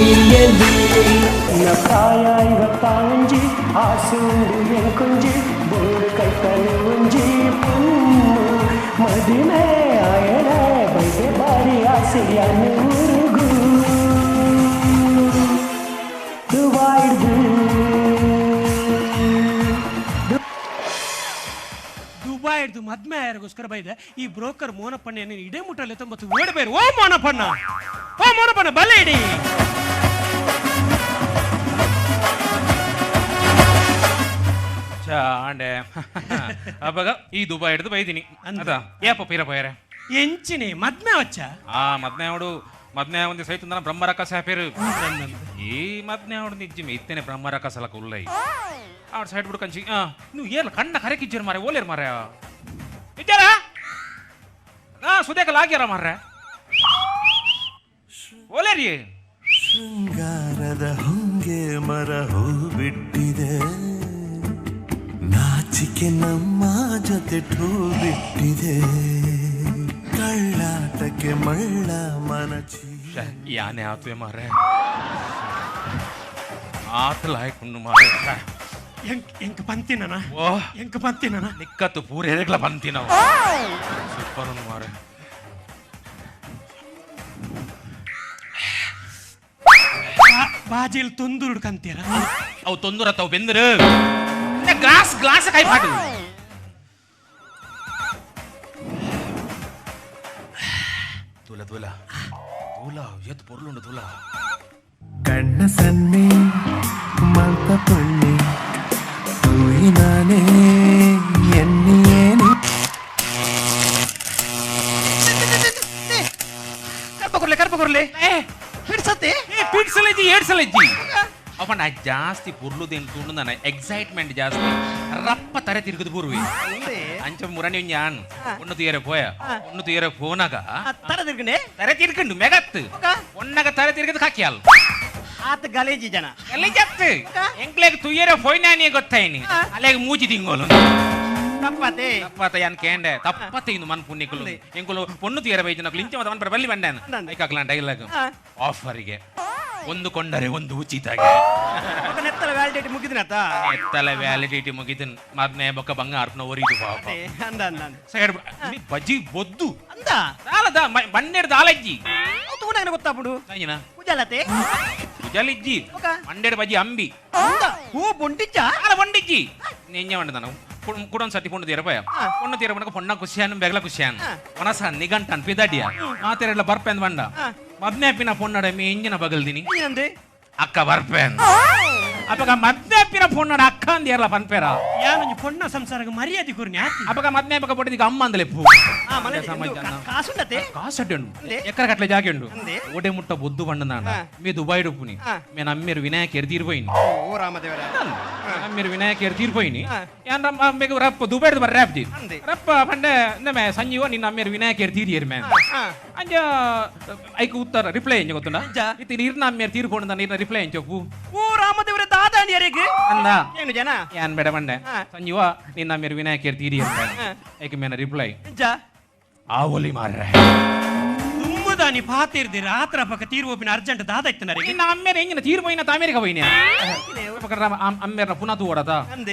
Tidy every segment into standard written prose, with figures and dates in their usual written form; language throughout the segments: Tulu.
ಎನ್ನಿಯಲಿ ಪ್ರಾಯ 51 ಆಸುಂಡು ಎಂಕುಂಜಿ ಬೋಡು ಕೈತಲೆ ಒಂಜಿ ಪೊಣ್ಣು ಮದಿಮೆ ಆಯರೆ ಬೈದೆ ಬಾರಿ ಆಸೆಯನ್ನು ಊರುಗು ದುಬಾಯ್ದು. ದುಬಾಯ್ದು ಮದ್ಮೆ ಆಯರಿಗೋಸ್ಕರ ಬೈದೆ ಈ ಬ್ರೋಕರ್ ಮೋನಪ್ಪಣ್ಣ ನೀನು ಇಡೇ ಮುಟ್ಟಲ್ಲಿ ತೊಂಬತ್ತು ಓಡಬೇರು. ಓ ಮೋನಪ್ಪಣ್ಣ, ಓ ಮೋನಪ್ಪಣ್ಣ ಬಲೆ ಇಡಿ. ಚಾಂಡೆ ಅವಾಗ ಈ ದುಬೈ ಹಿಡಿದು ಬೈದಿನಿ ಅದ ಏಪ ಪೀರ ಪೋಯರೆ ಎಂಚಿನಿ ಮದ್ಮೆ ವಚ್ಚ. ಆ ಮದ್ನೆ ಅವಡು ಮದ್ನೆ ಒಂದು ಸೈತ ಬ್ರಹ್ಮರಕಸ ಪೇರು ಈ ಮದ್ನೆ ಅವಡು ನಿಜ್ಜಿ ಇತ್ತೇನೆ ಬ್ರಹ್ಮರಕಸಲಕ ಉಲ್ಲೈ ಆಡ್ ಸೈಡ್ ಬಿಡು ಕಂಚಿ. ನೀವು ಏನ್ ಕಣ್ಣ ಕರೆಕಿಜ್ಜರು ಮಾರೆ ಓಲೇರು ಮಾರೆ ಇದ್ದಾರ ಹಾ ಸುದೇಕಲ್ ಆಗ್ಯಾರ ಮಾರ್ರೆ ಓಲೇರಿ. ಶೃಂಗಾರದ ಹೊಂಗೆ ಮರ ಹೂ ಬಿಟ್ಟಿದೆ, ನಾಚಿಕೆ ನಮ್ಮ ಜೊತೆ ಠೂ ಬಿಟ್ಟಿದೆ, ಕಳ್ಳಾಟಕ್ಕೆ ಮಳ್ಳ ಮನಚಿ ಯಾನೆ ಆತುವೆ ಮಾರೆ ಆತಲ ಹಾಕೊಂಡು ಮಾರೆ. ಎಂಕ್ ಎಂಕ್ ಪಂತಿನ ಓ ಎಂಕ್ ಪಂತಿನ ನಿಕ್ಕತ್ತು ಪೂರ ಎರೆಗ್ಲ ಬಂತಿ ನಾವು ಸೂಪರ್ ಒಂದು ಮಾರೆ. ಬಾಜಿಲ್ ತೊಂದುರುಡು ಕಂತೀರ ಅವು ತೊಂದುರ ತಾವು ಬೆಂದರು ಗ್ಲಾಸ್ ಗ್ಲಾಸ್ ಕೈ ಪಾಡು. ತೂಲ ತೂಲ ತೂಲ ಎತ್ತು ಪೊರ್ಲುಂಡು ತೂಲ. ಕಣ್ಣ ಸನ್ನೆ ಮಲ್ಪ ಪೊಣ್ಣೆ ತೂಯಿನಾನೇ ಎನ್ನಿಯೇನೆ. ಕರ್ಪಕೊರ್ಲೆ ಕರ್ಪಕೊರ್ಲೆ ಹಿಡ್ಸತ್ತೆ. ಏ ಪಿಡ್ಸಲಜ್ಜಿ ಏಡ್ಸಲಜ್ಜಿ ಅಪ್ಪ ನಾ ಜಾಸ್ತಿ ಪುರ್ಲುದೇನು ತುಂಡು ನನ್ನ ಎಕ್ಸೈಟ್ಮೆಂಟ್ ಜಾಸ್ತಿ ರಪ್ಪ ತರೆ ತಿರುಗುದು ಪೂರ್ವಿ ಅಂಚ ಮುರಣಿ ಯಾನ್ ಒಣ್ಣು ತೀರೆ ಪೋಯ ಒಣ್ಣು ತೀರೆ ಫೋನಾಗ ತರ ತಿರ್ಗನೆ ತರೆ ತಿರ್ಗಂಡು ಮೆಗತ್ತು ಒಣ್ಣಗ ತರೆ ತಿರ್ಗದು ಕಾಕಿಯಲ್ ಆತ ಗಲೇಜಿ ಜನ ಗಲೇಜತ್ತು ಎಂಕ್ಲೇಗ್ ತುಯ್ಯರೆ ಫೋಯ್ನಾನಿ ಗೊತ್ತಾಯ್ನಿ ಅಲ್ಲೇಗ ಮೂಜಿ ತಿಂಗೋಲು ತಪ್ಪತೆ ತಪ್ಪತ ಯಾನ್ ಕೇಂಡೆ ತಪ್ಪತೆ ಇಂದು ಮನ್ ಪುಣ್ಯಕುಲು ಎಂಕುಲು ಪೊಣ್ಣು ತೀರ ಬೈಜನಕುಲು ಇಂಚ ಮತ್ತ ಮನ್ಪರ ಬಲ್ಲಿ ಬಂಡಾನ ಐಕಾಕ್ಲ ಡೈಲಾಗ್ ಆಫರಿಗೆ ಒಂದು ಕೊಂಡರೆ ಒಂದು ಉಚಿತಾಗೆ. ನೆತ್ತಲ ವ್ಯಾಲಿಡಿಟಿ ಮುಗಿದಿನತ ನೆತ್ತಲ ವ್ಯಾಲಿಡಿಟಿ ಮುಗಿದಿನ ಮದ್ನೆ ಬೊಕ್ಕ ಬಂಗ ಅರ್ಪಣ ಒರಿದು ಪಾಪ. ಅಂದ ಅಂದ ಅಂದ ಸೈಡ್ ಬಜ್ಜಿ ಬೊದ್ದು ಅಂದ ದಾಲದ ಬನ್ನೆಡ್ ದಾಲಜ್ಜಿ ತೂನಾಗ ಗೊತ್ತಾಪುಡು ಅಂಜಿನ ಕುಜಲತೆ ಕುಜಲಿಜ್ಜಿ ಮಂಡೆಡ್ ಬಜ್ಜಿ ಅಂಬಿ ಅಂದ ಹೂ ಬೊಂಡಿಜ್ಜ ಅಲ್ಲ ಬೊಂಡಿಜ್ಜಿ ನೆಂಜ ಮಂಡದನ ಕುಡೊಂದು ಸತಿ ಪೊಣ್ಣು ತೀರಪಯ ಪೊಣ್ಣು ತೀರ ಬಣ್ಣಕ ಪೊಣ್ಣ ಖುಷಿಯಾನು ಬೆಗಲ ಖುಷಿಯಾನು ಒನಸ ನಿಗಂಟನ್ ಪಿದಡಿಯ ಮಾತೆರೆಲ್ಲ ಬರ್ಪೆಂದ್ ಬಂಡ ಮದ್ನೆ ಪಿನ ಪೊನ್ನಡ ಮೇ ಇಂಜಿನ ಬಗಲ್ದಿನಿ ಅಕ್ಕ ಬರ್ಪೆನ್ ಅಪಗ ಮದ್ನೆ ಪಿನ ಪೊನ್ನಡ ಅಕ್ಕ ಅಂದಿರಲ್ಲ ಪನ್ಪೇರ ಯಾನೊಂಜಿ ಪೊಣ್ಣ ಸಂಸಾರಗ ಮರ್ಯಾದೆ ಕೊರ್ನಿ ಆತಿ. ಅಪಗ ಮದ್ನೆ ಪಕ್ಕ ಪೊಟ್ಟಿದಿಗೆ ಅಮ್ಮ ಅಂದಲೆಪ್ಪು ಕಾಸುಂಡತೆ ಕಾಸಡ್ಡೆ ಉಂಡು ಎಕ್ಕರ ಕಟ್ಲೆ ಜಾಗೆ ಉಂಡು ಓಡೆ ಮುಟ್ಟ ಬೊದ್ದು ಬಣ್ಣ ಮೇ ದುಬೈ ಡುಪ್ಪುನಿ ಮೇ ನಮ್ಮೇರು ವಿನಾಯಕ ಎರ್ತೀರ್ಪೋಯಿನಿ ಓ ರಾಮದೇವರ ನಮ್ಮೇರು ವಿನಾಯಕ ಎರ್ತೀರ್ಪೋಯಿನಿ ಯಾನ್ ರಮ್ಮ ಬೇಗ ರಪ್ಪ ದುಬೈ ಬರ ರ್ಯಾಪ್ಜಿ ರಪ್ಪ ಪಂಡೆ ನಮೆ ಸಂಜೀವ ನಿನ್ನ ಅಮ್ಮೇರು ವಿನಾಯಕ ಎರ್ತೀರಿಯರ್ ಮೇ ಅಂಜ ಐಕ್ ಉತ್ತರ ರಿಪ್ಲೈ ಎಂಜ ಗೊತ್ತುಂಡ ಇತ್ತೆ ನೀರ್ನ ಅಮ್ಮೇರು ತೀರ್ಪೋಣ ನೀರ್ನ ರಿಪ್ಲೈ ಎಂಚೊಪ್ಪು ಓ ರಾಮದೇವರ ದಾದಾನಿಯರಿಗೆ ಅಂದ ಏನು ಜನ ಯಾನ್ ಬೇಡ ಬಂಡೆ ಸಂಜೀವ ನಿನ್ನ ಅಮ್ಮೇರು ವಿನಾಯಕ ಎರ್ತೀರಿಯರ್ ಐಕ್ ಮೇನ ರಿಪ್ಲೈ ಆವೊಲಿ ಮಾರ್ರೆ ತುಂಬುದಾನಿ ಪಾತಿರ್ದಿರ ಆತ್ರ ಪಕ್ಕ ತೀರ್ವೋಪಿನ ಅರ್ಜೆಂಟ್ ದಾದ ಇತ್ತನರಿಗೆ ನಿನ್ನ ಅಮ್ಮೇರ ಹೆಂಗಿನ ತೀರ್ಪೋಯಿನ ಅಮೇರಿಕ ಹೋಯಿನ ಅಮ್ಮೇರ್ನ ಪುನಃ ತೂ ಓಡತ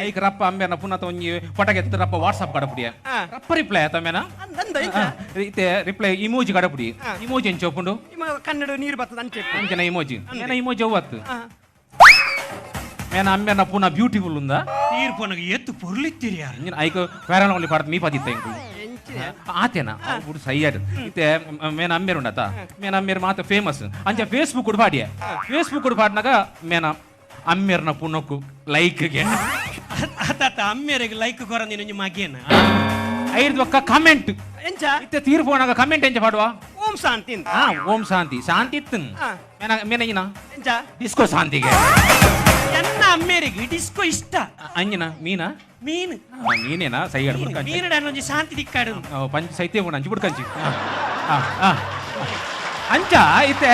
ಐಕ್ ರಪ್ಪ ಅಮ್ಮೇರ್ನ ಪುನಃ ಒಂಜಿ ಪಟಗೆ ರಪ್ಪ ವಾಟ್ಸಪ್ ಕಡಪುಡಿಯ ರಪ್ಪ ರಿಪ್ಲೈ ಆತ ಮೇನ ಇತ್ತೆ ರಿಪ್ಲೈ ಇಮೋಜಿ ಕಡಪುಡಿ ಇಮೋಜಿ ಎಂಚ ಒಪ್ಪುಂಡು ಕನ್ನಡ ನೀರು ಬರ್ತದ ಅಂಚೆ ಅಂಚನ ಇಮೋಜಿ ಮೇನ ಇಮೋಜಿ ಅವ್ವತ್ತು ಮೇನ ಅಮ್ಮೇರ್ನ ಪುನಃ ಬ್ಯೂಟಿಫುಲ್ ಉಂದ ತೀರ್ಪೋನಗ ಎತ್ತು ಪೊರ್ಲಿತ್ತೀರಿ ಯಾರು ಐಕ್ ಫೇರನ್ ಓನ್ಲಿ ಪಾಡ್ದು ಮೀ ಪದಿತ್ತ ಇಂಕು ಆತೇನಾ ಬಿಡು ಸೈಯಡ್ ಇತ್ತೆ ಮೇನ ಅಮ್ಮೇರು ಉಂಡತ ಮೇನ ಅಮ್ಮೇರು ಮಾತ ಫೇಮಸ್ ಅಂಚ ಫೇಸ್ಬುಕ್ ಪಾಡಿಯ ಫೇಸ್ಬುಕ್ ಪಾಡ್ನಾಗ ಮೇನ ಅಮ್ಮೇರ್ನ ಪುನಕ್ಕು ಲೈಕ್ಗೆ ಆತಾತ ಅಮ್ಮೇರಿಗೆ ಲೈಕ್ ಕೊರಂದಿನ ಒಂಜಿ ಮಗೇನ ಐದು ಒಕ್ಕ ಕಮೆಂಟ್ ಎಂಚ ಇತ್ತೆ ತೀರ್ಪೋನಾಗ ಕಮೆಂಟ್ ಎಂಚ ಪಾಡುವ ಓಂ ಶಾಂತಿ ಹಾ ಓಂ ಶಾಂತಿ ಶಾಂತಿ ಇತ್ತು ಮೇನ ಮೇನ ಎಂಚ ಡಿಸ್ಕೋ ಶಾಂತಿಗೆ ಎನ್ನ ಅಮ್ಮೇರಿಗೆ ಡಿಸ್ಕೋ ಇಷ್ಟ ಅಂಜಿನ ಮೀನಾ ಮೀನು ಮೀನೇನಾ ಸೈ ಮೀನು ಒಂಜಿ ಶಾಂತಿ ದಿಕ್ಕಾಡು ಪಂಚ ಸೈತ್ಯ ಉಂಡು ಅಂಚು ಬಿಡ್ಕಂಚಿ ಅಂಚ ಇತ್ತೆ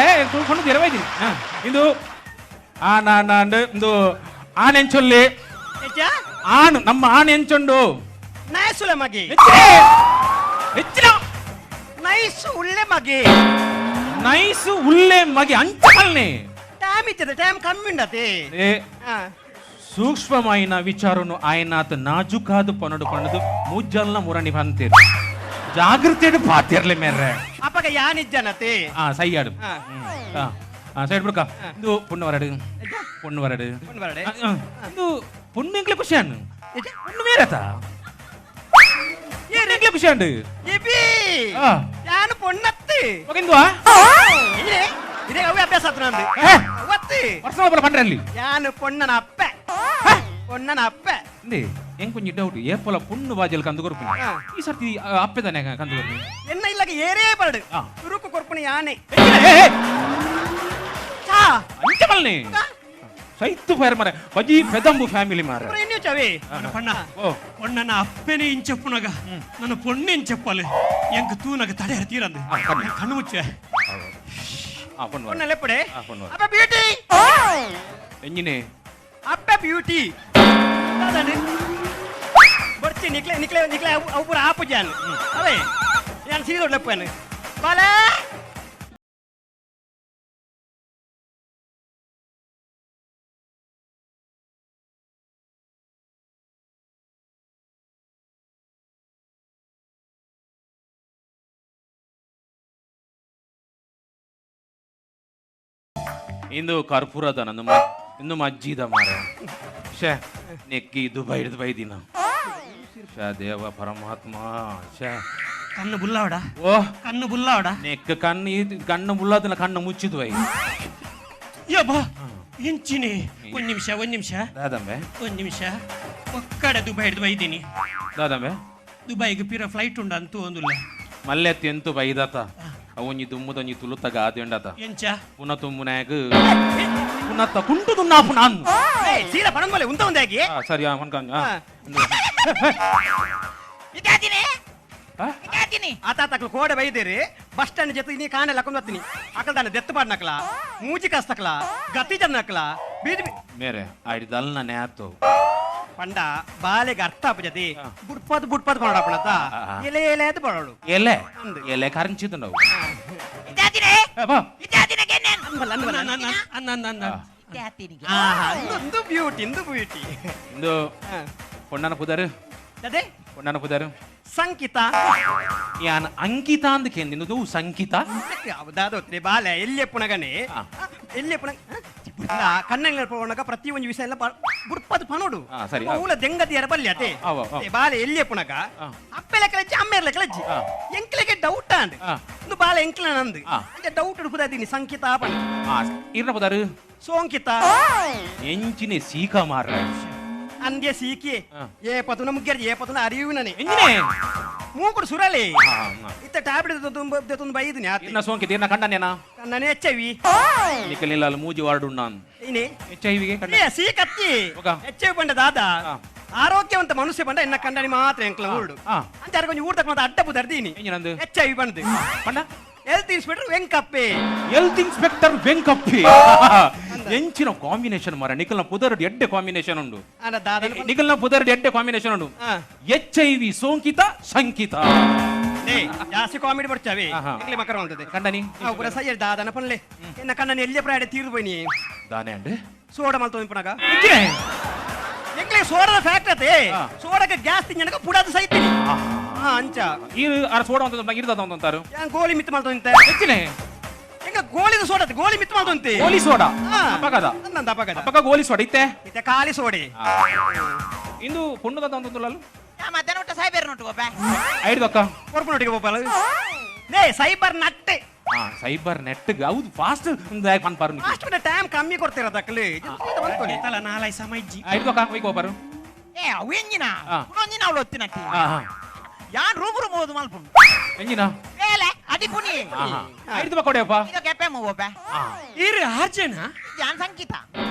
ಕೊಂಡು ತಿರವೈದಿನಿ ಇಂದು ಆ ಇಂದು ಆನೆಂಚೊಲ್ಲಿ ಆನು ನಮ್ಮ ಆನೆಂಚೊಂಡು ನೈಸುಲೆ ಮಗಿ ಹೆಚ್ಚಿನ ನೈಸು ಉಳ್ಳೆ ಮಗಿ ನೈಸು ಉಳ್ಳೆ ಮಗಿ ಅಂಚ ಮಲ್ನೆ. ಟೈಮ್ ಇತ್ತದೆ ಟೈಮ್ ಕಮ್ಮಿ ಉಂಡತೆ. ಏ ಸೂಕ್ಷ್ಮమైన ವಿಚಾರನು ಆಯನಾತ ನಾಜುಕಾದು ಪನಡು ಪಣದು ಮುಜ್ಜಲ್ನ ಮುರಣಿ ಬಂತೀರು ಜಾಗೃತಿಯನ್ನು ಪಾತಿರ್ಲಿ ಮೇರೆ ಅಪ್ಪಗ ಯಾನಿಜ್ಜನತೆ ಆ ಸೈಯಾಡು ಸೈಡ್ ಬಿಡ್ಕ ಇದು ಪುಣ್ಣು ವರಡು ಪೊಣ್ಣು ವರಡು ಇದು ಪೊಣ್ಣು ಎಂಕ್ಲೆ ಖುಷಿ ಅನ್ನು ಪೊಣ್ಣು ಮೇರತ ಎಂಕ್ಲೆ ಖುಷಿ ಅಂಡು ನಾನು ಪೊಣ್ಣತ್ತಿ ಇಂದುವಾ ಇದೇ ಅವೇ ಅಭ್ಯಾಸ ಆತು ನಂದು ಒತ್ತಿ ವರ್ಷ ಪಂಡ್ರಲ್ಲಿ ಯಾನು ಪೊಣ್ಣನ ಅಪ್ಪೆ ಪೊಣ್ಣನ ಅಪ್ಪೆ ಇಂದೇ ಎಂಕ್ ಕೊಂಚ ಡೌಟ್ ಏಪಲ ಪುಣ್ಣು ಬಾಜಲ್ ಕಂದು ಕೊರ್ಪುನಿ ಈ ಸರ್ತಿ ಅಪ್ಪೆ ತಾನೆ ಕಂದು ಕೊರ್ಪುನಿ ಎನ್ನ ಇಲ್ಲಗ ಏರೇ ಬರಡು ತುರುಕು ಕೊರ್ಪುನಿ ಯಾನೆ ಅಂಚ ಮಲ್ನೆ ಸೈತು ಫೈರ್ ಮಾರೆ ಬಜಿ ಪೆದಂಬು ಫ್ಯಾಮಿಲಿ ಮಾರೆ ಎಣ್ಣೆ ಚವಿ ಪಣ್ಣ ಪೊಣ್ಣನ ಅಪ್ಪೆನೆ ಇಂಚಪ್ಪುನಗ ನನ್ನ ಪೊಣ್ಣೆ ಇಂಚಪ್ಪಲು ಎಂಕ್ ತೂನಗ ತಡೆ ತೀರಂದು ಕಣ್ಣು ಮುಚ್ಚೆ ಪೊಣ್ಣಲೆ ಪಡೆ ಅಪ್ಪ ಬ್ಯೂಟಿ ಎಂಜಿನೆ ಅಪ್ಪ ಬ್ಯೂಟಿ ಬರ್ಚಿ ನಿಕ್ಲೆ ನಿಕ್ಲೆ ನಿಕ್ಲೆ ಅವು ಪೂರ ಆಪು ಜಾನ್ ಅವೇ ಯಾನ್ ಸೀದೊಡ್ಲೆಪ್ಪನು ಬಾಲೇ ಇಂದು ಕರ್ಪೂರದ ನಂದು ಇಂದು ಮಜ್ಜಿದ ಮಾರ ಶೇ ನೆಕ್ಕಿ ದುಬೈ ದುಬೈ ದಿನ ಶೇ ದೇವ ಪರಮಾತ್ಮ ಶೇ ಕಣ್ಣು ಬುಲ್ಲಾವಡ ಓ ಕಣ್ಣು ಬುಲ್ಲಾವಡ ನೆಕ್ ಕಣ್ಣು ಕಣ್ಣು ಬುಲ್ಲಾದನ ಕಣ್ಣು ಮುಚ್ಚಿದ್ವೈ ಯಬ್ಬಾ ಇಂಚಿನಿ ಒಂದು ನಿಮಿಷ ಒಂದು ನಿಮಿಷ ದಾದಂಬೆ ಒಂದು ನಿಮಿಷ ಒಕ್ಕಡೆ ದುಬೈ ಹಿಡಿದು ಬೈದೀನಿ ದಾದಂಬೆ ದುಬೈಗೆ ಪಿರ ಫ್ಲೈಟ್ ಉಂಡು ಅಂತೂ ಒಂದುಲ್ಲ ಮಲ್ಲೆತ್ತಿ ಎಂತು ಬೈದಾತ ಅವೊಂಜಿ ದುಮ್ಮುದೊಂಜಿ ತುಳುತಗ ಆದೆಂಡತ ಎಂಚ ಪುನಃ ತುಮ್ಮುನಾಗ ಪುನಃ ಕುಂಟು ದುನ್ನಾಪು ನಾನು ಸೀದಾ ಪಣನ್ ಮಲೆ ಉಂತ ಒಂದಾಗಿ ಸರಿ ಆತ ತಕ್ಲು ಕೋಡೆ ಬೈದಿರಿ ಬಸ್ ಸ್ಟ್ಯಾಂಡ್ ಜೊತೆ ನೀ ಕಾಣೆಲ್ಲ ಹಾಕೊಂಡು ಬರ್ತೀನಿ ಅಕಲ್ ದಾನೆ ದೆತ್ತು ಪಾಡ್ನಕ್ಲ ಮೂಜಿ ಕಾಸ್ತಕ್ಲ ಗತಿ ಜನ್ನಕ್ಲ ಬೀದಿ ಮೇರೆ ಆಡಿದಲ್ನ ನ್ಯಾತು ಪಂಡ ಬಾಲೆಗೆ ಅರ್ಥ ಆಪಜತಿ ಬುಡ್ಪದ್ ಬುಡ್ಪದ್ ಪಣಡಪ್ಪಣತ ಎಲೆ ಎಲೆ ಅದು ಪಡೋಳು ಎಲೆ ಎಲೆ ಕರಂಚಿದ್ದು ನಾವು ಬ್ಯೂಟಿ ಇಂದು ಬ್ಯೂಟಿ ಇಂದು ಪೊಣ್ಣನ ಪುದಾರು ಅದೇ ಪೊಣ್ಣನ ಪುದಾರು ಸಂಕಿತ ಯಾನ್ ಅಂಕಿತ ಅಂದ ಕೇಂದಿನ ಸಂಕಿತ ಹೌದಾದೋತ್ರಿ ಬಾಲೆ ಎಲ್ಲಿ ಪುಣಗನೆ ಎಲ್ಲಿ ಪುಣ ಕಣ್ಣಂಗ ಪೋಣಗ ಪ್ರತಿ ಒಂದು ವಿಷಯ ಎಲ್ಲ ಬುಡ್ಪದ ಪನೋಡು ಸರಿ ಮೂಲ ದೆಂಗದಿಯರ ಬಲ್ಯತೆ ಬಾಲೆ ಎಲ್ಲಿ ಪುಣಗ ಅಪ್ಪೆಲೆ ಕಲಜ್ಜಿ ಅಮ್ಮೇರ್ಲೆ ಕಲಜ್ಜಿ ಎಂಕ್ಲೆಗೆ ಡೌಟ್ ಅಂಡ್ ಇಂದು ಬಾಲೆ ಎಂಕ್ಲ ನಂದು ಅಂಚ ಡೌಟ್ ಉಡುಪುದೀನಿ ಸಂಕಿತ ಪಣ ಇರ್ನ ಪುದಾರು ಸೋಂಕಿತ ಎಂಚಿನೆ ಸೀಕ ಮಾರ ಅಂದ್ಯ ಸೀಕಿ ಏ ಪತುನ ಮುಗ್ಗರ್ ಏ ಪತುನ ಅರಿಯುವನೇ ಎಂಜಿನೆ ಮೂಕುಡು ಸುರಲಿ ಇತ್ತ ಟ್ಯಾಬ್ಲೆಟ್ ತಂದು ಬೈದಿನಿ ಇನ್ನ ಸೋಂಕಿತ ಇನ್ನ ಕಂಡನೇನಾ ಕಣ್ಣನೇ ಎಚ್ I V ನಿಕಲಿಲ್ಲ ಅಲ್ಲಿ ಮೂಜಿ ವಾರ್ಡ್ ಉಣ್ಣಾನ್ ಇನಿ ಎಚ್ I ವಿಗೆ ಕಂಡ ಸೀಕತ್ತಿ ಎಚ್ I ಬಂಡ ದಾದ ಆರೋಗ್ಯವಂತ ಮನುಷ್ಯ ಬಂಡ ಎನ್ನ ಕಂಡನಿ ಮಾತ್ರ ಎಂಕ್ಲ ಊರ್ಡು ಅಂತ ಕೊಂಚ ಊರ್ ತಕ್ಕ ಅಡ್ಡ ಬುದರ್ದೀನಿ ಎಚ್ I V ಬಂದು ಪಂಡ ಹೆಲ್ತ್ ಇನ್ಸ್ಪೆಕ್ಟರ್ ವೆಂಕಪ್ಪೆ ಹೆಲ್ತ್ ಇನ್ಸ್ಪೆಕ್ಟರ್ ವೆಂಕಪ್ಪೆ ಎಂಚಿನ ಕಾಂಬಿನೇಷನ್ ಮಾರ ನಿಕಲ್ನ ಪುದರ್ಡ್ ಎಡ್ಡೆ ಕಾಂಬಿನೇಷನ್ ಉಂಡು ನಿಕಲ್ನ ಪುದರ್ಡ್ ಎಡ್ಡೆ ಕಾಂಬಿನೇಷನ್ ಉಂಡು ಎಚ್ I V ಸೋಂಕಿತ ಸಂಕಿತ ಜಾಸ್ತಿ ಕಾಮಿಡಿ ಬರ್ಚಾವೆ ಮಕರ ಉಂಟದೆ ಕಂಡನಿ ಪೂರ ಸಯ್ಯ ದಾದನ ಪನ್ಲೆ ಎನ್ನ ಕಣ್ಣನಿ ಎಲ್ಲಿ ಪ್ರಾಯ ತೀರ್ದು ಪೋಯ್ನಿ ದಾನೆ ಅಂಡೆ ಸೋಡ ಮಲ್ತೋ ಪುನಗ ಎಂಕ್ಲೆ ಸೋಡದ ಫ್ಯಾಕ್ಟ್ರಿ ಅತೆ ಸೋಡಕ್ಕೆ ಗ್ಯಾಸ್ ತಿಂಜನಕ ಪುಡಾದ ಸೈತೀನಿ ಅಂಚ ಈ ಅರ ಸೋಡ ಅಂತ ಇರ್ದದ ಅಂತಾರೆ ಯಾನ್ ಗೋಲಿ ಮಿತ್ ಮಲ್ತೋ ಇಂತ ಹೆಚ್ಚಿನೆ ಎಂಗ ಗೋಲಿದ ಸೋಡ ಗೋಲಿ ಮಿತ್ ಮಲ್ತೋ ಅಂತೆ ಗೋಲಿ ಸೋಡಾ ಅಪಗದ ನಂದ ಅಪಗದ ಅಪಗ ಗೋಲಿ ಸೋಡ ಇತ್ತೆ ಇತ್ತೆ ಖಾಲಿ ಸೋಡಿ ಇಂದು ಪೊಣ್ಣುದ ಅಂತಂದುಲ್ಲಲ್ಲ ಯಾ ಮಧ್ಯಾಹ್ನ ಊಟ ಸೈಬರ್ ನೋಟು ಗೋಪ ಐಡ್ದಕ್ಕ ಕೊರ್ಪುನೊಟ್ಟಿಗೆ ಗೋಪಾಲ ಲೇ ಸೈಬರ್ ನಟ್ಟೆ ಸೈಬರ್ ನೆಟ್ ಹೌದು ಫಾಸ್ಟ್ ಪನ್ ಪಾರು ಫಾಸ್ಟ್ ಟೈಮ್ ಕಮ್ಮಿ ಕೊಡ್ತೀರ ದಕ್ಕಲಿ ತಲ ನಾಲೈ ಸಮಯ ಐಡ್ದಕ್ಕ ಹೋಯ್ ಗೋಪಾರು ಏ ಅವು ಎಂಜಿನ ಪುನೊಂಜಿನ ಅವಳು ಒತ್ತಿನಟ್ಟಿ ಯಾನ್ ರೂಮ್ ರೂಮ್ ಓದು ಮಲ್ಪುಂಡು ಎಂಜಿನ ಬೇಲೆ ಅಡಿಪುನಿ ಐಡ್ದು ಕೊಡೆಯಪ್ಪ ಇದು ಕೆಪೆ ಮೂವಪ್ಪ ಇರು ಆರ್ಜೆನಾ ಯಾನ್ ಸಂಕಿತ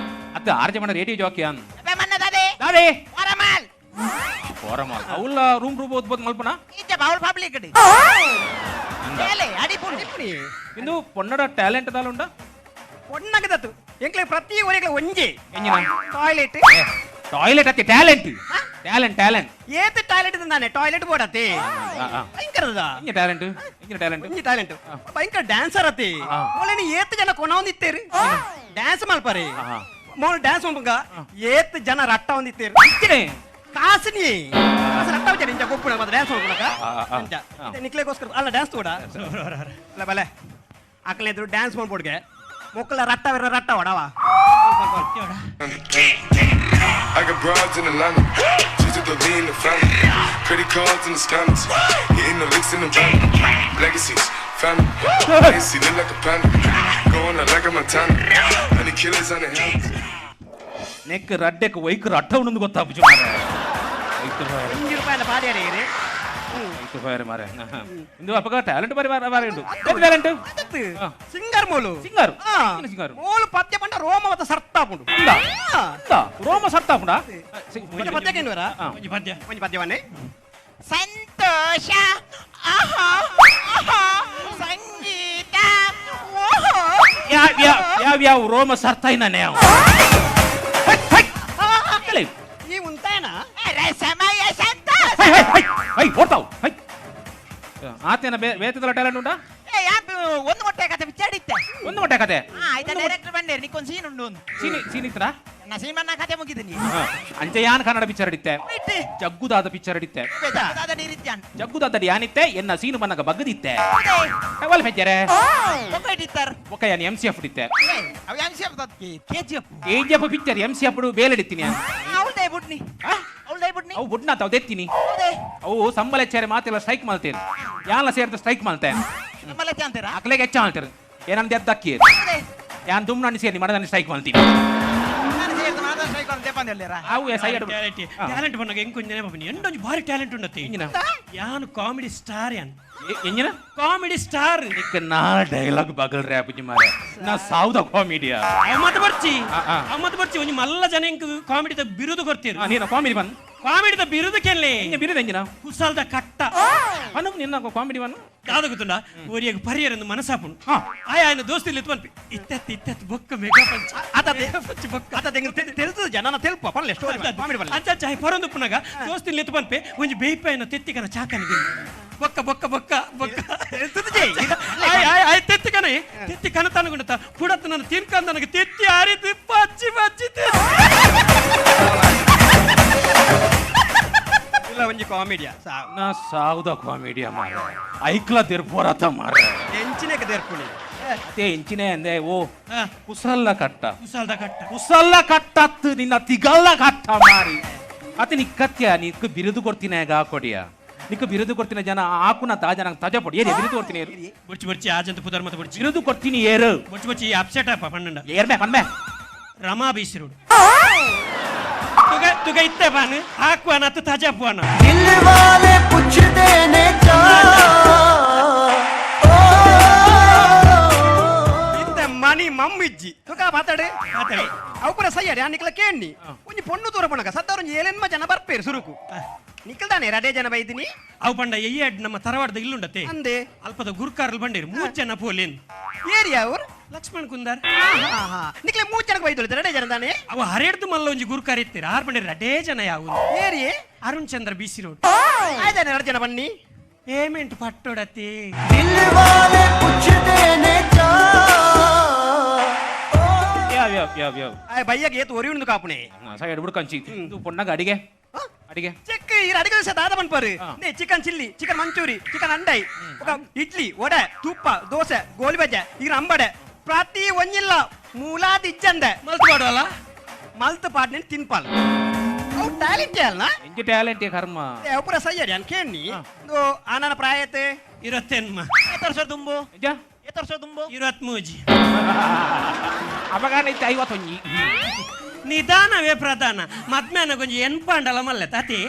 ಅತ್ತ ಆರ್ಜೆ ಮನ ರೇಡಿಯೋ ಜಾಕಿ ಅನ್ ಅಪ್ಪೆ ಮನ್ನ ದಾದೆ ದಾದೆ ವರಮಾಲ್ ವರಮಾಲ್ ಅವಲ್ಲ ರೂಮ್ ರೂಮ್ ಓದ್ಬೋದು ಮಲ್ಪನ ಇಜ್ಜ ಬಾವುಲ್ ಪಬ್ಲಿಕ್ ಡಿ ಬೇಲೆ ಅಡಿಪುನಿ ಇಂದು ಪೊನ್ನಡ ಟ್ಯಾಲೆಂಟ್ ದಾಲ ಉಂಡ ಪೊಣ್ಣಗದತ್ತು ಎಂಕ್ಲೆ ಪ್ರತಿ ಒರೆಗಳ ಒಂಜಿ ಎಂಜಿನ ಟಾಯ್ಲೆಟ್ ಟಾಯ್ಲೆಟ್ ಅತ್ತೆ ಟ್ಯಾಲೆಂಟ್ ಟ್ಯಾಲೆಂಟ್ ಟ್ಯಾಲೆಂಟ್ ಏತ್ ಟಾಯ್ಲೆಟ್ ತಂದಾನೆ ಟಾಯ್ಲೆಟ್ ಬೋರ್ಡ್ ಅತ್ತೆ ಭಯಂಕರದ ಎಂಜ ಟ್ಯಾಲೆಂಟ್ ಎಂಜಿನ ಟ್ಯಾಲೆಂಟ್ ಎಂಜಿ ಟ್ಯಾಲೆಂಟ್ ಭಯಂಕರ ಡ್ಯಾನ್ಸರ್ ಅತ್ತೆ ಒಳ್ಳೆ ಏತ್ ಜನ ಕೊನವೊಂದಿತ್ತೇರಿ ಡ್ಯಾನ್ಸ್ ಮಲ್ಪರೆ ಮೋಲು ಡ್ಯಾನ್ಸ್ ಮಲ್ಪಗ ಏತ್ ಜನ ರಟ್ಟ ಹೊಂದಿತ್ತೇರು ಕಾಸಿನಿ ಕಾಸು ರಟ್ಟ ವಿಚಾರ ಇಂಚ ಗೊಪ್ಪುಣ ಮತ್ತೆ ಡ್ಯಾನ್ಸ್ ಮಲ್ಪುನಕ ಇಂಚ ನಿಕ್ಲೆಗೋಸ್ಕರ ಅಲ್ಲ ಡ್ಯಾನ್ಸ್ ತೋಡ ಅಲ್ಲ ಬಲೆ ಅಕ್ಕಲೆ ಎದುರು ಡ್ಯಾನ್ಸ್ ಮಾಡ್ಬೋಡ್ಗೆ ಮೊಕ್ಕಲ ರಟ್ಟ ಬೇರೆ ರಟ್ಟ ಹೊಡವ. I got broads in Atlanta, just to be in the family. Credit cards in the scammers, hitting the licks in the van. Legacies, family, legacy look like a panda. Going out like a Montana, honey killers on the helmets. Neck ರಡ್ಡೆಕ್ ವೈಕ್ ರಟ್ಟ ಉಂಡು ಗೊತ್ತಾಪುಜು ಮಾರೆ. ಒಂಜಿ ರೂಪಾಯಿನ ಪಾಡಿ ಅಡಿಗೆ ಐತು ಬಾರೆ ಮಾರೆ. ಇಂದು ಅಪಗ ಟ್ಯಾಲೆಂಟ್ ಬಾರಿ ಬಾರಿ ಉಂಡು. Talent singer Molu singer singer Molu ಪದ್ಯ ಪಂಡ ರೋಮ ಮತ ಸರ್ತಾಪುಂಡು. ರೋಮ ಸರ್ತಾಪುಂಡ ಒಂಜಿ ಪದ್ಯ ಕೇಂದ್ವರ ಒಂಜಿ ಪದ್ಯ ಒಂಜಿ ಪದ್ಯವನ್ನೇ ಸಂತೋಷ ಆಹಾ ಆಹಾ ಸಂಗೀತ ಓಹೋ ಯಾವ ಯಾವ ಯಾವ ರೋಮ ಸರ್ತಾಯಿನಾನೆ ಅವ. ಈ ಉಂತಾಯನ ರಸಮಯ ಸಂತೋಷ. ಹೈ ಓಡ್ತಾವ್ ಹೈ ಆತೇನ ಬೇತದಲ್ಲ ಟ್ಯಾಲೆಂಟ್ ಉಂಟಾ? ಒಂದು ಮೊಟ್ಟೆ ಕತೆ ಪಿಕ್ಚರ್ ಇತ್ತೆ. ಒಂದು ಮೊಟ್ಟೆ ಕತೆ ಆಯ್ತಾ ಡೈರೆಕ್ಟರ್ ಬಂದೇರು ನಿಕ್ಕೊಂದು ಸೀನ್ ಉಂಡು. ಒಂದು ಸೀನ್ ಸೀನ್ ಇತ್ತಾ? ನಾ ಸೀನ್ ಬಣ್ಣ ಕತೆ ಮುಗಿದ್ದೀನಿ. ಅಂಚೆ ಯಾನ್ ಕನ್ನಡ ಪಿಕ್ಚರ್ ಇತ್ತೆ, ಜಗ್ಗುದಾದ ಪಿಕ್ಚರ್ ಇತ್ತೆ, ಜಗ್ಗುದಾದ ಯಾನಿತ್ತೆ ಎನ್ನ ಸೀನು ಬಣ್ಣಗ ಬಗ್ಗದಿತ್ತೆ. ಟವಲ್ ಫೆಜ್ಜರೆ ಒಕ್ಕ ಯಾನ್ ಎಂ ಸಿ ಎಫ್ ಇತ್ತೆ. KGF picture M C F ಬೇಲೆಡಿತ್ತೀನಿ. ಅವು ಬುಡ್ನ ತಾವು ದೆತ್ತೀನಿ. ಅವು ಸಂಬಲೆಚ್ಚಾರೆ ಮಾತೆಲ್ಲ ಸ್ಟ್ರೈಕ್ ಮಾಡ್ತೇನೆ. ಯಾನ್ಲ ಸೇರ್ದ ಸ್ಟ್ರೈಕ್ ಮಾಡ್ತೇನೆ. ಅಕ್ಲೆಗೆ ಹೆಚ್ಚ ಮಾಡ್ತಾರೆ ಏನಂದ ಎದ್ದಕ್ಕಿ ಯಾನ್ ದುಮ್ನ ಸೇರಿ ಮಡದನ್ನ ಸ್ಟ್ರೈಕ್ ಮಾಡ್ತೀನಿ. ಟ್ಯಾಲೆಂಟ್ ಬಂದಾಗ ಹೆಂಗ್ ಕೊಂಚ ನೆನಪು ಎಂಡೊಂಜಿ ಭಾರಿ ಟ್ಯಾಲೆಂಟ್ ಉಂಡತ್ತೆ. ಯಾನು ಕಾಮಿಡಿ ಸ್ಟಾರ್ ಯಾನ್ ಎಂಜಿನ ಕಾಮಿಡಿ ಸ್ಟಾರ್ ನಾ ಡೈಲಾಗ್ ಬಗಲ್ರೆ ಅಪ್ಪುಜಿ ಮಾರೆ ನಾ ಸಾವುದ ಕಾಮಿಡಿಯಾ ಅವ ಬರ್ಚಿ ಅವ ಬರ್ಚಿ ಒಂಜಿ ಮಲ್ಲ ಜನ ಎಂಕ್ ಕಾಮಿಡಿದ ಬಿರುದು ಕೊಡ್ತೀರಿ. ನೀನು ಕಾಮಿಡಿ ಬನ್ ಕಾಮಿಡಿದ ಬಿರುದು ಕೆಲ್ಲಿ ಬಿರುದು ಎಂಜಿನ ಕುಸಲ್ದ ಕಟ್ಟ ಅನು ನಿನ್ನ ಕಾಮಿಡಿ ಬನ್ ದಾದ ಗೊತ್ತುಂಡ ಒರಿಯಗ್ ಪರಿಯರಂದು ಮನಸಾಪುಂಡು. ಆಯ ಆಯನ ದೋಸ್ತಿ ಇತ್ತು ಪನ್ಪಿ ಇತ್ತತ್ತು ಇತ್ತತ್ತು ಬೊಕ್ಕ ಮೇಘ ಪಂಚ ಆತ ಬೊಕ್ಕ ಆತ ತೆಲ್ತು ಜನ ತೆಲ್ಪ ಪನ್ಲೆ ಸ್ಟೋರಿ ಕಾಮಿಡಿ ಬನ್ಲೆ ಅಂಚ ಚಾಯ್ ಪರೊಂದು ಪುನಗ ದೋಸ್ತಿ ಇತ್ತು ಪನ್ಪೆ ಒಂಜಿ ಬೇಯ್ಪಾಯನ ತೆತ್ತಿಕನ ಚಾಕನ ಬೊಕ್ಕ ಬೊಕ್ಕ ಬೊಕ್ಕ ಬೊಕ್ಕ ಆಯ್ ತೆತ್ತಿ ಕಣ ತೆತ್ತಿ ಕಣ ತನಗುಂಡ ಕುಡತ್ತ ನನ್ನ ತಿನ್ಕಂದ ನನಗೆ ತೆತ್ತಿ ಆರಿತು ಪಚ್ಚಿ ಪಚ್ಚಿ ಇಲ್ಲ ಒಂಜಿ ಕಾಮಿಡಿಯಾ ನಾ ಸಾವುದ ಕಾಮಿಡಿಯಾ ಮಾರೆ ಐಕ್ಲ ದೆರ್ಪೋರತ ಮಾರೆ ಎಂಚಿನೆಕ ದೆರ್ಪುಣಿ ಅದೇ ಎಂಚಿನೆ ಅಂದೆ ಓ ಕುಸಲ್ಲ ಕಟ್ಟ ಕುಸಲ್ದ ಕಟ್ಟ ಕುಸಲ್ಲ ಕಟ್ಟತ್ತು ನಿನ್ನ ತಿಗಲ್ಲ ಕಟ್ಟ ಮಾರಿ ಅತೆ ನಿಕ್ಕತ್ಯ ನಿಕ್ಕ ಬಿರುದು ಕೊಡ್ತೀನಿ ಆಗ ಕೊಡಿಯ ನಿಕ್ಕ ಬಿರುದು ಕೊಡ್ತೀನಿ ಜನ ಆಕುನ ತಾಜ ನಂಗೆ ತಾಜಾ ಪೊಡಿ ಏರಿ ಬಿರುದು ಕೊಡ್ತೀನಿ ಏರು ಬೊಚ್ಚಿ ಬೊಚ್ಚಿ ಆಜಂತ ಪುದರ್ ಮತ್ತೆ ಬೊಚ್ಚಿ ಬಿರುದು ಕೊಡ್ತೀನಿ ಏರು ಬೊಚ್ಚಿ ಬೊಚ್ಚಿ ಅಪ್ಸೆಟ್ ಅಪ್ಪ ಪನ್ನಂಡ ಏರ್ಮೆ ಪನ್ಮೆ ರಮಾ ಬೀಸಿರುಡು ತುಗ ತುಗ ಇತ್ತೆ ಪಾನು ಹಾಕುವನ ಅತ್ತು ತಾಜಾ ಪುವನ ದಿಲ್ ವಾಲೆ ಪುಚ್ಛದೆ ನೆ ಚಾ ಇಂತ ಮನಿ ಮಮ್ಮಿಜ್ಜಿ ತುಗ ಮಾತಾಡೆ ಮಾತಾಡೆ ಅವು ಪೂರ ಸಯ್ಯಾರೆ ಆ ನಿಕ್ಲ ಕೇಣ್ಣಿ ಒಂಜಿ ಪೊಣ್ಣು ತೂರ ಪೊಣಗ ಸತ್ತವ್ರ ಒಂಜಿ ಏಳೆನ್ಮ ಜನ ಬರ್ಪೇರು ಸುರುಕು ನಿಕ್ಕಲ್ದಾನೆ ರಡೆ ಜನ ಬೈದಿನಿ ಅವು ಪಂಡ ಎಯ್ಯಾಡ್ ನಮ್ಮ ತರವಾಡದ ಇಲ್ಲುಂಡತೆ ಅಂದೆ ಅಲ್ಪದ ಗುರ್ಕಾರ್ಲ್ ಬಂಡೇರು ಮೂರು ಜನ ಪೋಲೇನ್ ಏರಿಯಾ ಅವ್ರು ಲಕ್ಷ್ಮಣ್ ಕುಂದಾರ್ ನಿಕ್ಲೆ ಮೂರು ಜನಕ್ಕೆ ಬೈದೊಳಿತ ರಡೆ ಜನ ತಾನೆ ಅವ ಹರೇಡ್ದು ಮಲ್ಲ ಒಂಜಿ ಗುರ್ಕಾರ್ ಇತ್ತೀರ ಆರ್ ಬಂಡೇರು ರಡೇ ಜನ ಯಾವು ಏರಿಯೇ Arun Chandra B C road ಆಯ್ತಾನೆ ಎರಡು ಜನ ಬನ್ನಿ ಪೇಮೆಂಟ್ ಪಟ್ಟೋಡತಿ ದಿಲ್ ವಾಲೆ ಪುಚ್ಛದೆ ನೆ ಚಾ ಯಾವ ಯಾವ ಯಾವ ಯಾವ ಬಯ್ಯಗೆ ಏತು ಒರಿಯುಂಡು ಕಾಪುಣೆ ಸೈಡ್ ಬಿಡ್ಕಂಚಿ ಇದು ಪೊಣ್ಣಗ ಅಡಿಗೆ ಅಡಿಗೆ ಚೆಕ್ ಈ ಅಡಿಗೆ ದಿವಸ ದಾದ ಪನ್ಪರು ನೇ chicken chilli chicken manchurian chicken ಅಂಡೈ ఒక ಇಡ್ಲಿ ವಡೆ ತುಪ್ಪ ದೋಸೆ ಗೋಲಿ ಬಜ್ಜೆ ಈಗ ಅಂಬಡೆ ಪ್ರತಿ ಒಂಜಿಲ್ಲ ಮೂಲಾದ ಇಜ್ಜಂದೆ ಮಲ್ತು ಪಾಡಲ್ಲ ಮಲ್ತು ಪಾಡ್ನೆ ತಿನ್ಪಾಲ್ ಅವು ಟ್ಯಾಲೆಂಟ್ ಅಲ್ಲ ಎಂಜಿ ಟ್ಯಾಲೆಂಟ್ ಕರ್ಮ ಪೂರ ಸಯ್ಯರಿ ಅನ್ ಕೇಣ್ಣಿ ಆನನ ಪ್ರಾಯತೆ ಇರತ್ತೆನ್ಮ ಎತ್ತರ್ಸ ದುಂಬು ಎಂಜ ಎತ್ತರ್ಸ ದುಂಬು ಇರತ್ಮೂಜಿ ಅಪಗಾನ ಇತ್ತೆ ಐವತ್ತೊಂಜಿ ನಿಧಾನವೇ ಪ್ರಧಾನ ಮದ್ಮೇನ ಕೊಂಚ ಎನ್ಪಾಂಡಲ ಮಲ್ಲೆ ತಾತಿ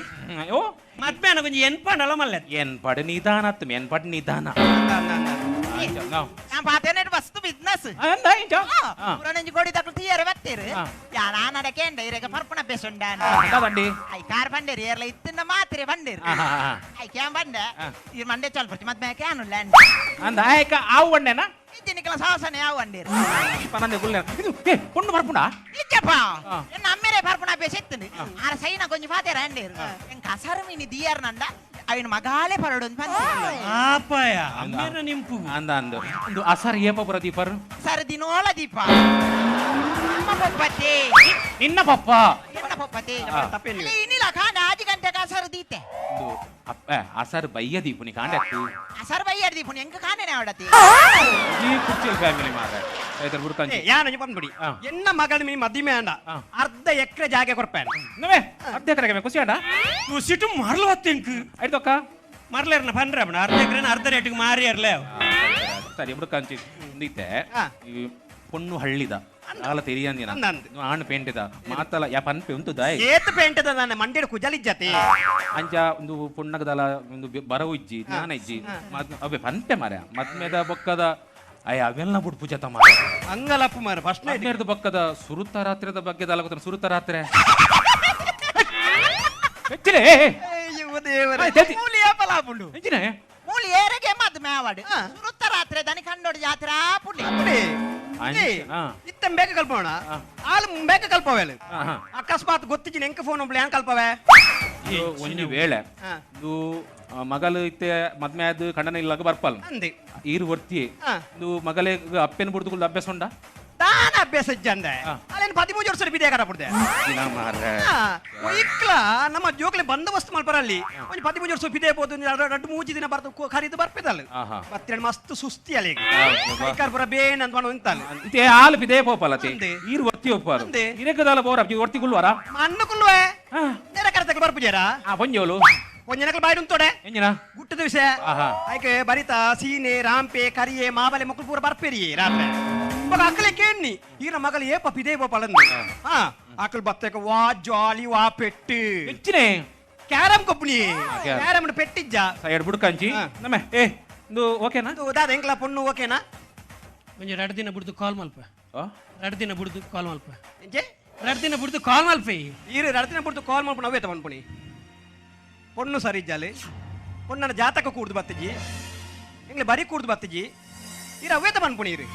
ಓ ಮದ್ಮೇನ ಕೊಂಚ ಎನ್ಪಾಂಡಲ ಮಲ್ಲೆ ಎನ್ಪಡ್ ನಿಧಾನ ಎನ್ಪಡ್ ನಿಧಾನ நான் பார்த்தேன் ವಸ್ತು ಬಿಸ್ನೆಸ್ ಪುರಾಣಂಜಿ ಕೋಡಿ ತಕ್ಕಲು ತೀಯರೆ ಬತ್ತೀರು ಯಾನ ಕೇಂಡ ಇರಗ ಪರ್ಪಣ ಬೇಸುಂಡಾನ I car ಬಂಡೇರಿ ಏರ್ಲ ಇತ್ತಿನ ಮಾತ್ರೆ ಬಂಡೇರಿ I can ಬಂಡೆ ಇರ್ ಮಂಡೆ ಚಲ್ ಬರ್ತಿ ಮತ್ತೆ ಮೇಕೆ ಅನುಲ್ಲ ಅಂದ ಆಯ್ಕ ಆವು ಬಂಡೆನಾ ಇಜ್ಜಿನಿಕಲ ಸಾಸನೆ ಆವು ಬಂಡೇರಿ ಪನಂದೆ ಗುಲ್ಲೆ ಇದು ಏ ಪೊಣ್ಣು ಪರ್ಪುಣ ಇಜ್ಜಪ್ಪ ಎನ್ನ ಅಮ್ಮೇರೆ ಪರ್ಪಣ ಬೇಸೆತ್ತುಂಡು ಆರ ಸೈನ ಕೊಂಚ ಫಾತೇರ ಅಂಡೇರು ಎಂ ಕಸರು ಮೀನಿ ದಿಯರ್ ನಂಡ ಅವನ ಮಗಾಲೆ ಪರಡು ಆಪಾಯ ಅಮ್ಮೇರ ನಿಂಪು ಅಂದ ಅಂದ ಒಂದು ಅಸರ್ ಏಪ ಪುರ ದೀಪರು ಸರ್ ದಿನೋಳ ದೀಪ ಪೊಪ್ಪತಿ. ನಿನ್ನ ಪಪ್ಪ. ಎನ್ನ ಪೊಪ್ಪತಿ. ತಪ್ಪೇನು? ಇನ್ನಿಲ್ಲ ಕಾಂಡ ಆಜಿ ಗಂಟೆಗೆ ಅಸರು ದೀತೆ. ಒಂದು ಅಪ್ಪ ಅಸರ್ ಬಯ್ಯ ದೀಪುನಿ ಕಾಂಡ ಅತ್ತು. ಅಸರ್ ಬಯ್ಯ ದೀಪುನಿ ಎಂಕ ಕಾಂಡನೆ ಅವಡತಿ. ಈ ಕುರ್ಚಿಲ್ ಫ್ಯಾಮಿಲಿ ಮಾರ ಐತರ ಬುಡ್ಕಂಚಿ. ಯಾನ ಬಂದ್ಬಿಡಿ. ಎನ್ನ ಮಗಳ ಮೀ ಮದಿಮೆ ಅಂಡ ಅರ್ಧ ಎಕರೆ ಜಾಗೆ ಕೊರ್ಪೇನ. ನವೇ ಅರ್ಧ ಎಕರೆ ಖುಷಿ ಅಂಡ. ಕುಸಿಟು ಮರಲು ಹೊತ್ತಿಂಕ್. ಆಯ್ತಕ್ಕ. ಮರಲೇರ್ನ ಪಂಡ್ರೆ ಅಪ್ಪಣ ಅರ್ಧ ಎಕರೆ ಅರ್ಧ ರೇಟಿಗೆ ಮಾರಿಯರ್ಲೆ. ಸರಿ ಬುಡ್ಕಂಚಿ ಒಂದಿತ್ತೆ ಪೊಣ್ಣು ಹಳ್ಳಿದ ಆಲ ತೆರಿಯಂದಿನ ಆಣ್ ಪೇಂಟೆದ ಮಾತಲ ಯಾ ಪನ್ಪೆ ಉಂಟು ದಾಯ್ ಏತ್ ಪೇಂಟೆದ ನಾನು ಮಂಡ್ಯದ ಕುಜಲಿಜ್ಜತೆ ಅಂಚ ಒಂದು ಪೊಣ್ಣಗದಲ ಒಂದು ಬರವು ಇಜ್ಜಿ ಜ್ಞಾನ ಇಜ್ಜಿ ಅವೇ ಪನ್ಪೆ ಮಾರ್ಯ ಮದ್ಮೆದ ಬೊಕ್ಕದ ಅಯ್ಯ ಅವೆಲ್ಲ ಬಿಡ್ ಪೂಜೆ ತಮ್ಮ ಅಂಗಲಪ್ಪು ಮಾರ ಫಸ್ಟ್ ಮದ್ಮೆದ ಬೊಕ್ಕದ ಸುರುತ ರಾತ್ರಿದ ಬಗ್ಗೆ ದಾಲ ಗೊತ್ತ ಸುರುತ ರಾತ್ರಿ ಹೆಚ್ಚಿನೆ ಹೆಚ್ಚಿನೆ ಮೂಲಿ ಏರೆಗೆ ಮದ್ಮೆ ಆವಡು ಸುರುತ ರಾತ್ರಿ ದನಿ ಕಂಡೋಡು ಜಾತ್ರೆ ಪುಣ್ಯ ಇತ್ತ ಬೇಗ ಕಲ್ಪೋಣ ಆಲ್ ಬೇಗ ಕಲ್ಪವೆ ಅಕಸ್ಮಾತ್ ಗೊತ್ತಿಜಿನ ಎಂಕ ಫೋನ್ ಒಬ್ಳು ಏನ್ ಕಲ್ಪವೆ ಒಂದು ವೇಳೆ ಇದು ಮಗಲು ಇತ್ತೆ ಮದ್ಮೆ ಆದ ಕಂಡನ ಇಲ್ಲಾಗ ಬರ್ಪಲ್ ಈರು ವರ್ತಿ ಇದು ಮಗಲೇ ಅಪ್ಪೆನ ಬುಡ್ದು ಅಭ್ಯಾಸ ಉಂಡ ತಾನ ಅಭ್ಯಾಸ ಇಜ್ಜಂದೆ ಅಲ್ಲೇನು 13 ವರ್ಷ ಬಿದೆ ಕಡಪಡ್ದೆ ಇಕ್ಲ ನಮ್ಮ ಜೋಕ್ಲೆ ಬಂದೋಬಸ್ತ್ ಮಲ್ಪರಲ್ಲಿ ಒಂದು 13 ವರ್ಷ ಬಿದೆ ಬೋದು ರಡ್ಡು ಮೂಜಿ ದಿನ ಬರ್ದು ಖರೀದು ಬರ್ಪೆದಲ್ಲ ಬತ್ತಿರ ಮಸ್ತ್ ಸುಸ್ತಿ ಅಲ್ಲಿ ಕೈಕಾರ್ ಪುರ ಬೇನ್ ಅಂತ ಉಂಟಲ್ಲ ಇತ್ತೆ ಆಲ್ ಬಿದೆ ಪೋಪಲ್ಲ ಈರು ವರ್ತಿ ಒಪ್ಪಾರು ಇರಕದಾಲ ಬೋರ ವರ್ತಿ ಕುಲ್ವಾರ ಮಣ್ಣು ಕುಲ್ವೆ ನೇರ ಕರೆತಕ್ಕೆ ಬರ್ಪುಜೇರಾ ಪೊಂಜೋಲು ಒಂಜನಕಲ್ ಬಾಯಿ ಉಂತೋಡೆ ಎಂಜಿನ ಗುಟ್ಟದ ವಿಷಯ ಆಯ್ಕೆ ಬರಿತಾ ಸೀನೆ ರಾಂಪೆ ಕರಿಯೆ ಮಾಬಲೆ ಮಕ್ಕಳು ಪೂರ ಬರ್ಪೇರಿ ರಾತ್ರಿ ಮಗ ಅಕ್ಕಲೆ ಕೇಣ್ಣಿ ಈರ ಮಗಲು ಏಪ ಪಿದೇ ಪೋಪಲಂದು ಹಾ ಅಕ್ಕಲು ಬತ್ತಕ ವಾ ಜಾಲಿ ವಾ ಪೆಟ್ಟು ಹೆಚ್ಚಿನೆ ಕ್ಯಾರಂ ಕೊಪ್ಪುನಿ ಕ್ಯಾರಂ ಪೆಟ್ಟಿಜ್ಜ ಸೈಡ್ ಬುಡ್ಕಂಚಿ ನಮ್ಮೆ ಏ ಇದು ಓಕೆನಾ ದಾದ ಎಂಕ್ಲ ಪೊಣ್ಣು ಓಕೆನಾ ಒಂಜಿ ಎರಡು ದಿನ ಬುಡ್ದು ಕಾಲ್ ಮಲ್ಪ ಎರಡು ದಿನ ಬುಡ್ದು ಕಾಲ್ ಮಲ್ಪ ಎಂಜೆ ಎರಡು ದಿನ ಬುಡ್ದು ಕಾಲ್ ಮಲ್ಪ ಈರು ಎರಡು ದಿನ ಬುಡ್ದು ಕಾಲ್ ಮಲ್ಪ ನವೇತ ಪನ್ಪುನಿ ಪೊಣ್ಣು ಸರಿ ಇಜ್ಜಾಲಿ ಪೊಣ್ಣನ ಜಾತಕ ಕೂಡ್ದು ಬತ್ತಿಜಿ ಎಂಗ್ಲೆ ಬರಿ ಕೂಡ್ದು ಬತ್ತಿಜಿ ಈರ ಅವೇತ ಪನ್ಪುನಿ ಈರು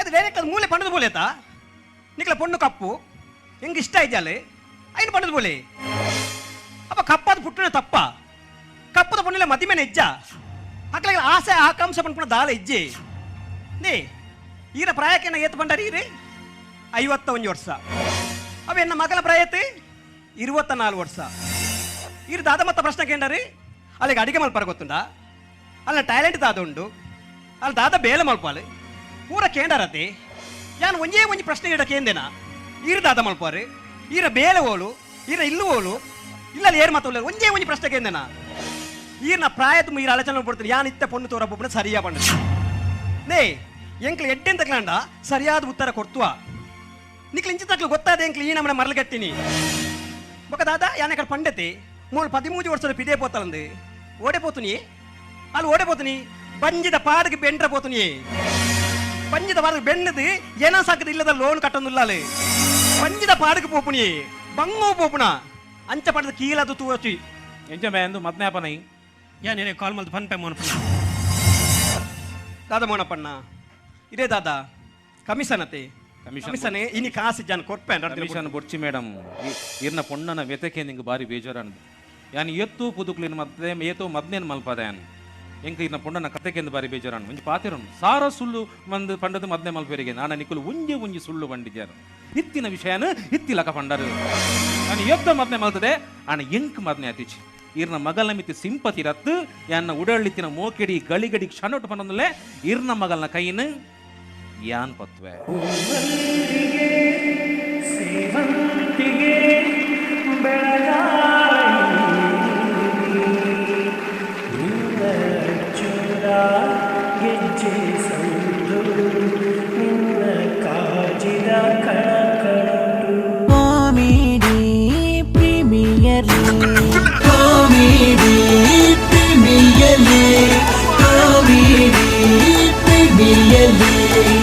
ಅದು ಡೈರೆಕ್ಟ್ ಅದು ಮೂಲೆ ಪಣ್ಣದು ಬೋಲೇತಾ ನಿಕ್ಲ ಪೊಣ್ಣು ಕಪ್ಪು ಹೆಂಗೆ ಇಷ್ಟ ಇದ್ದಾಳೆ ಐನು ಪಣ್ಣದು ಬೋಲೆ ಅಪ್ಪ ಕಪ್ಪಾದ ಪುಟ್ಟಣ ತಪ್ಪ ಕಪ್ಪದ ಪೊಣ್ಣಿಲ್ಲ ಮದಿಮೇನೆ ಇಜ್ಜ ಅಕ್ಲ ಆಸೆ ಆಕಾಂಕ್ಷೆ ಪನ್ಪುಣ ದಾಲ ಇಜ್ಜೆ ನೇ ಈರ ಪ್ರಾಯಕ್ಕೇನ ಏತ್ ಬಂಡಾರಿ ಈರಿ 51 ವರ್ಷ ಅವ ಎನ್ನ ಮಗಲ ಪ್ರಾಯತೆ 24 ವರ್ಷ ಈರು ದಾದ ಮತ್ತ ಪ್ರಶ್ನೆ ಕೇಂಡರಿ ಅಲ್ಲಿಗೆ ಅಡಿಗೆ ಮಲ್ಪರ ಗೊತ್ತುಂಡ ಅಲ್ಲ ಟ್ಯಾಲೆಂಟ್ ದಾದ ಉಂಡು ಅಲ್ಲಿ ದಾದ ಬೇಲೆ ಮಲ್ಪಾಲೆ ಪೂರ ಕೇಂಡರತೆ ಯಾನ್ ಒಂಜೇ ಒಂಜಿ ಪ್ರಶ್ನೆ ಇಡ ಕೇಂದೇನಾ ಈರು ದಾದ ಮಲ್ಪಾರು ಈರ ಬೇಲೆ ಓಲು ಈರ ಇಲ್ಲು ಓಲು ಇಲ್ಲ ಏರ್ ಮಾತು ಒಂಜೇ ಒಂಜಿ ಪ್ರಶ್ನೆ ಕೇಂದೇನಾ ಈರ್ನ ಪ್ರಾಯದ ಈರ ಆಲೋಚನೆ ಪಡ್ತೀನಿ ಯಾನ್ ಇತ್ತ ಪೊಣ್ಣು ತೋರ ಒಬ್ಬನ ಸರಿಯಾ ಪಂಡ ನೇ ಎಂಕ್ಲು ಎಡ್ಡೆನ್ ತಕ್ಲಾಂಡ ಸರಿಯಾದ ಉತ್ತರ ಕೊಡ್ತುವ ನಿಕ್ಲು ಇಂಚಿ ತಕ್ಲು ಗೊತ್ತಾದ ಎಂಕ್ಲು ಈ ನಮ್ಮನೆ ಮರಳುಗಟ್ಟಿನಿ ಬೊಕ ದಾದ ಯಾನ ಕಡೆ ಪಂಡತೆ ಮೂಲು 13 ವರ್ಷದ ಪಿದೇ ಪೋತಲಂದು ಓಡೆ ಪೋತುನಿ ಅಲ್ಲಿ ಓಡೆ ಪೋತುನಿ ಬಂಜಿದ ಪಾಡಿಗೆ ಬೆಂಡ್ರ ಪೋತುನಿ ಪಂಜಿದ ಪಾಡಿಗೆ ಬೆಣ್ಣದು ಏನ ಸಾಕದ ಇಲ್ಲದ ಲೋನ್ ಕಟ್ಟೊಂದುಲ್ಲಾಲು ಪಂಜಿದ ಪಾಡಿಗೆ ಪೋಪುನಿ ಬಂಗೋ ಪೋಪುಣ ಅಂಚ ಪಡೆದ ಕೀಲದು ತೂವಚಿ ಎಂಚ ಮೇಂದು ಮದ್ನಾಪನೈ ಯಾನೇನೆ ಕಾಲ್ ಮಲ್ದು ಪನ್ಪೆ ಮೋನಪಣ್ಣ ದಾದ ಮೋನಪಣ್ಣ ಇದೇ ದಾದ ಕಮಿಷನ್ ಅತೆ ಕಮಿಷನ್ ಇನಿ ಕಾಸು ಜನ ಕೊರ್ಪೆ ಕಮಿಷನ್ ಬೊಡ್ಚಿ ಮೇಡಮ್ ಇರ್ನ ಪೊಣ್ಣನ ವ್ಯತಕ್ಕೆ ನಿಂಗೆ ಬಾರಿ ಬೇಜಾರನ್ನು ಯಾನ್ ಎತ್ತು ಪುದುಕ್ಲಿನ ಮತ್ತೆ ಏತೋ ಮದ್ನೇನು ಮಲ್ಪದ ಯಾನ್ ಎಂಕ ಇರ್ನ ಪೊಣ್ಣನ ಕತೆಕೆಂದು ಬಾರಿ ಬೇಜಾರನ್ನು ಒಂಜಿ ಪಾತಿರನು ಸಾರ ಸುಳ್ಳು ಮಂದು ಪಂಡದು ಮದ್ನೆ ಮಲ್ಪೇರಿಗೆ ನಾನ ನಿಕ್ಕಲು ಒಂಜೆ ಒಂಜಿ ಸುಳ್ಳು ಬಂಡಿದ್ಯಾರು ಇತ್ತಿನ ವಿಷಯನ ಇತ್ತಿಲಕ ಪಂಡರು ನಾನು ಎತ್ತ ಮದ್ನೆ ಮಲ್ತದೆ ಆಣ ಎಂಕ್ ಮದ್ನೆ ಅತಿಚಿ ಇರ್ನ ಮಗಲ ಮಿತಿ ಸಿಂಪತಿ ರತ್ತು ಯಾನ್ನ ಉಡಳ್ಳಿತ್ತಿನ ಮೋಕೆಡಿ ಗಳಿಗಡಿ ಕ್ಷಣೊಟ್ಟು ಪಂಡಂದಲೇ ಇರ್ನ ಮಗಲ್ನ ಕೈನ ಯಾನ್ ಪತ್ವೆ ಸೇವಂತಿಗೆ ನಿನ್ನ ಗೆಜ್ಜೆ ಸಂದು ನಿನ್ನ ಕಾಜಿದ ಕಣಕಣಟು comedy premier comedy premier comedy premier.